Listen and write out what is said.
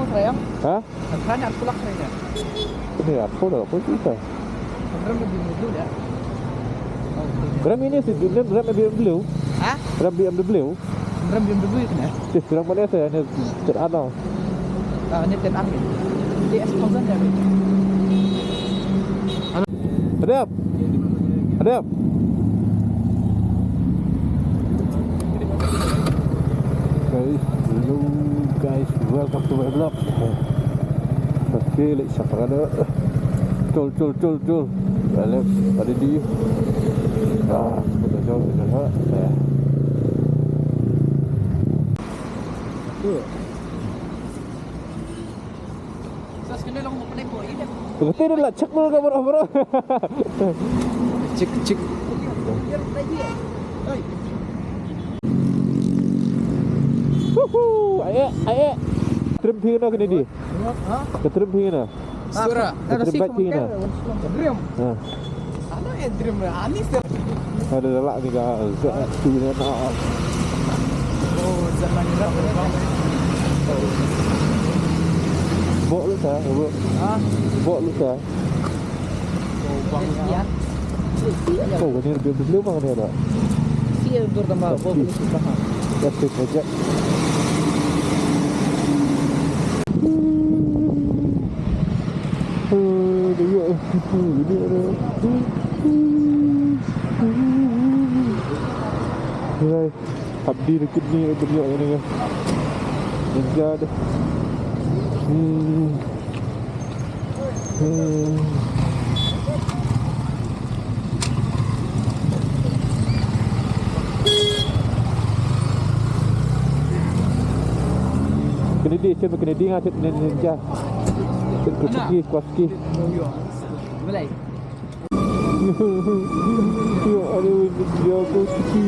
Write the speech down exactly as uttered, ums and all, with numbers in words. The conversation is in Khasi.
Ha? Kan arphew lak kena. Ini arphew dah, arphew juta. Ram ini sih, ram B M W. Ha? Ram B M W. Ram B M W kena. Sih, ram mana sih? Ini ter ano. Ah, ini ten army. T S thousand ya. Hadap. Hadap. Guys, hello guys, welcome to my vlog. Okay, let's check it out. Chul, chul, chul, chul. Alex, ada di. Ah, kita jauh, kita jauh. Ya. Tuh. Kata dia lah check dulu kamera, bro. Check, check. Woohoo, ayo, ayo. Trim phi na kene di. Ha? Ka trim phi na. Sura. Ka trim bike phi na. Trim. Ha. Ano yung dream mo? Ani sir. Ada lalak ni ka. Ka tu na na. Oh, zaman ni lah. Bok lu sa, bok. Ha? Bok lu sa. Oh, bang. Ya. Oh, ini lebih lebih bang ni ada. Siya dur tambah bok lu sa. Ya, tu saja. Right. Abdi dikit ni, abdi ni, ni. Ninja deh. Hmm. Hmm. Kennedy, cun Kennedy nga cun Ninja. Cun Kuchiki, Kwaski. Yo, ada video Kuchiki.